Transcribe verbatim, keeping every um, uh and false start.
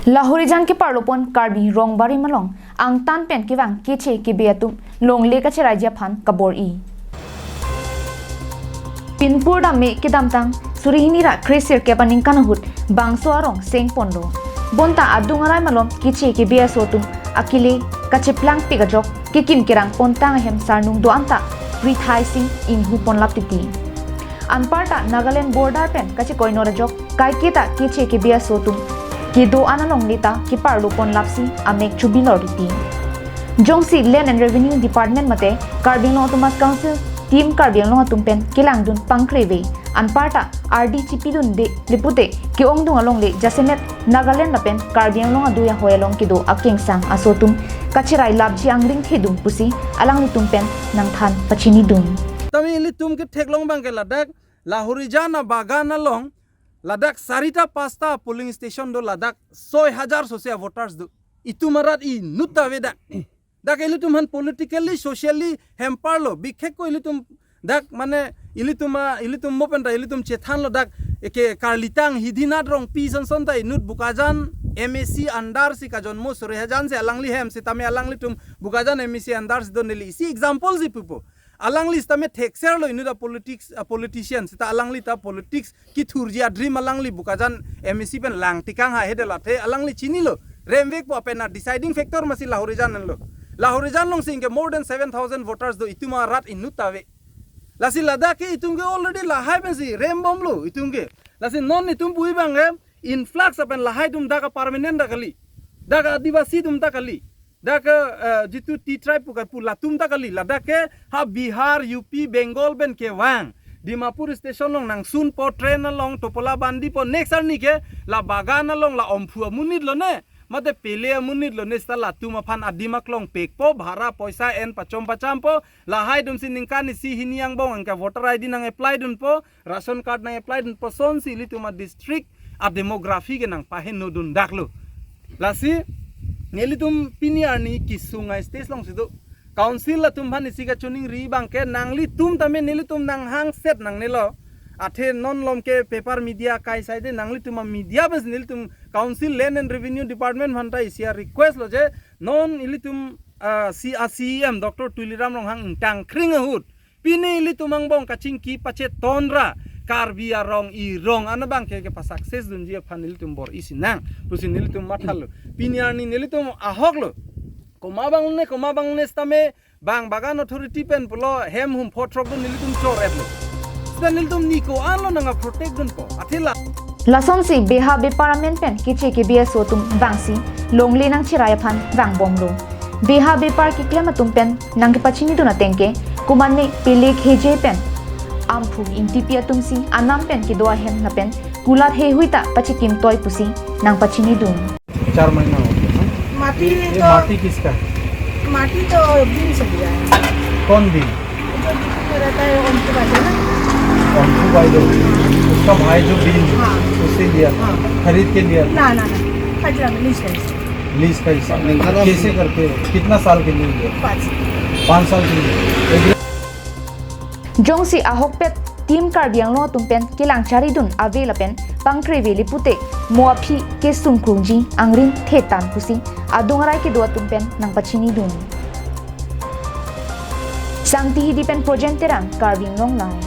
Lahorijan keparlopon Karbi Rongbarim along angtan pen kevang keche kebe atum longle kacheraiji aphan kabor-i. Pinpur dam-me kedamtang suri hini ra kre sirkep aningkan ahut bangso arong sengponlo. Bonta adung arai malom keche kebe aso atum akele kacheplangpik ajok kekim kerang pontang ahem sarnung do-an ta prithai sing inghupon lap titi. Anparta Nagaland border pen kachekoinor ajok kaiketa keche kebe aso atum kedo-an alongle ta keparlopon lapsi amek chubilor titi. Jongsi Land and Revenue Department mate Karbi Anglong Autonomous Council Team Karbi Anglong atum pen kelangdun pangkreve, anparta ardi chipidunde le pute ke-ongdung alongle jasemet Nagaland lapen Karbi Anglong adui ahoi along kedo akengsang aso atum kacherai lapji angring thedun pusi alanglitum pen nangthan pachinidun. Tame ilitum ketheklong abangke ladak Lahorijan abagan along ladak sarita pasta polling station do, ladak soi hajar sose voters do. Itum arat inut ta ave dak. Dak ilitum aphan politically, socially hamper lo. Bikhekke ilitum dak mane ilitum a, ilitum mo penta ilitum chethanlo dak eke Karlitang Hidinath Rongpi sonson ta inut Bokajan M A C under si kajonmo sore hajan si alangli hem sitame alanglitum Bokajan M A C under si do neli isi example si pupo. Alangli sitame thekserlo inut a politics, a politician sita alangli ta politics kethurji adrim alangli Bokajan M A C pen lang tikang ha hede lathe alangli chinilo. Remvekpo, apena deciding factor masi Lahorijan lo. Lahorijan along si ingke more than seven thousand voters do, itum arat inut ta ave. Lasi ladak ke itum ke already lahai pensi rembomlo itum ke. Lasi non itum pu-i abangke influx apen lahai atum dak permanent ta kali. Dak Adivasi atum ta kali. Dak, eh, jitu T-tribe pu karpu latum ta kali, ladak ke ha Bihar, U P, Bengal pen kevang Dimapur station along nangsunpo, train along Topola Bandipo, next arni ke la bagan along la Omphu amonit lone, mate Pele amonit lone, seta latum aphan adim aklong pekpo, bhara poisa en pachom pachampo, lahai atum si ningkan isi hini angbong angke voter I D nang-apply dunpo, ration card nang-apply dunpo, sonsi ilitum a-district a-demography ke nangpahenodun daklo. Lasi nelitum pini arni kesung a-stage along si do. Council atum aphan isi kachiningri abangke nanglitum tame nelitum nanghangset nangnelo. Athe non malom ke paper media kai saide, nanglitum a-media pensi nelitum Council Land and Revenue Department aphan ta isi a-request lo je non ilitum, ah, C, a-C E M Doctor Tuliram Ronghang ingtangkring ahut pini ilitum angbong kachingki pachetonra Karbi arong irong an abangke kepa-success dunji aphan nelitum bor-i sinang pusi nelitum mathalo. Pini arni nelitum ahoklo. Komat abang ne, komat abang ne sitame bang bagan authority pen pulo hem hum photrok do nelitum chor-etlo. Sita nelitum ni ko-anlo nang-protect dunpo. Athe la. Lasonsi beha bepar amen pen keche kebe aso atum vangsi longle nangcherai aphan vangbomlo. Beha bepar keklem atum pen nangkepachinidun ateng ke, komatne Pele Heje pen Amphu Ingtipi atum si anam pen kedo ahem lapen kulat heihui ta pachekimtoi pusi nangpachinidun. चार महीना हो गया, हाँ? माटी ये तो, माटी किसका है? माटी तो बीन से लिया है। कौन बीन? जो बीन में रहता है, ओमपू बाजू ना। ओमपू बाजू। उसका भाई जो बीन है, हाँ। उससे लिया था? हाँ। खरीद के लिया था? ना, ना, ना। खजरा में लीज का हिस्सा। लीज का हिस्सा। कैसे करके? कितना साल के लिए लिया? पाँच। पाँच साल के लिए। Jongsi ahokpet Team Karbi Anglong atum pen kelang charidun ave lapen pangkreve le pute mo aphi kesung krungji angring thetan pusi adung arai kedo atum pen nangpachinidun. Sangti Hidi pen Projen Terang, Karbi Anglong Live.